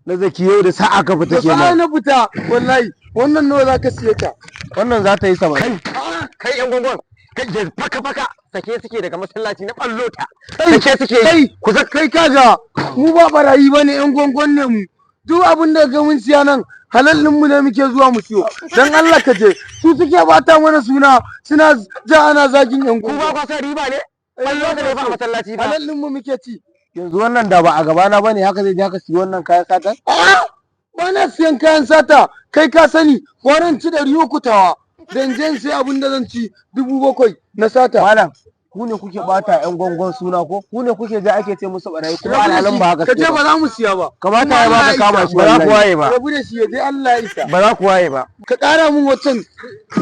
Na Zaki, yau da sa'a ka fita Da sa'a kenan. na fita wallahi. Wannan nawa za ka siye ta? Wannan za ta yi 70. Kai, yan gwangwan, kai ya faka faka sake suke daga masallaci na ballo ta. Kai, sake suke. Kai, ku za. Kai, kaga mu ba barayi bane, yan gwangwan ne mu. Duk abin da ga mun siya nan, halal din mu ne muke zuwa mu siyo. Dan Allah ka je, su suke bata mana suna, suna ja ana zagin yan Ku ba gwangwan. kwa son riba ne? Ballo ta ne fa a masallaci fa. Halal din mu muke ci. Yanzu wannan da ba a gabana bane, haka zai je haka siyi wannan kayan satan? A'a, ba na siyan kayan sata. Kai ka sani, kwanan ci 300 tawa dan je in sai abin da zan ci 7,000 na sata. Malam, ku ne kuke bata yan gwangwan suna, ko ku ne kuke ja ake ce musu barayi, kuma alhalin ba haka Ka ce suke ba ba. za mu siya ba. Kamata ya baka kama shi Ba za ku wallahi. waye ba. Rabu da shi, ya je, Allah ya isa. Ba za ku waye ba. Ka ƙara mun wancan.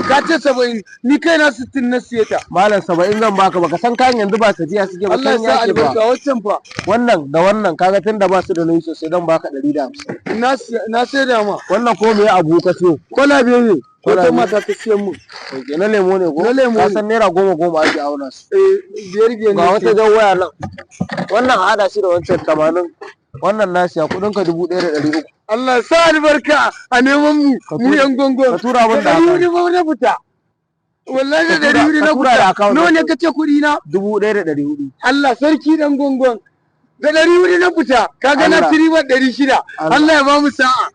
Ka ce 70, ni kai na 60 na siye ta. Malam, 70 zan baka. Baka san kayan yanzu ba sajiya suke ba. Allah ya San sa yake ba. albarka. Wancan fa? Wannan da wannan, kaga tunda ba su da nauyi sosai, zan baka 150. Na sai da ma. Wannan ko me abu ka siyo? Kwalabe ne wata Kwalabe. mata ta siyan mun. Ok, na lemo ne ko? Na lemo Ka ne. san naira goma goma ake auna su. Eh, biyar biyar Ga ne. wata jan waya nan. Wannan a hada shi da wancan 80. Wannan na siya, kuɗin ka 1,300. Allah ya sa albarka a neman mu. Ka Mu yan gongon. Ka tura mun da Da 400 account. ba na fita wallahi, da Ka 400 ka na tura da fita. account. Nawa ne kace kuɗi na? 1,400. Allah sarki, dan gongon, da 400 na fita, kaga na Allah. ci ribar 600. Allah. Allah ya ba mu sa'a.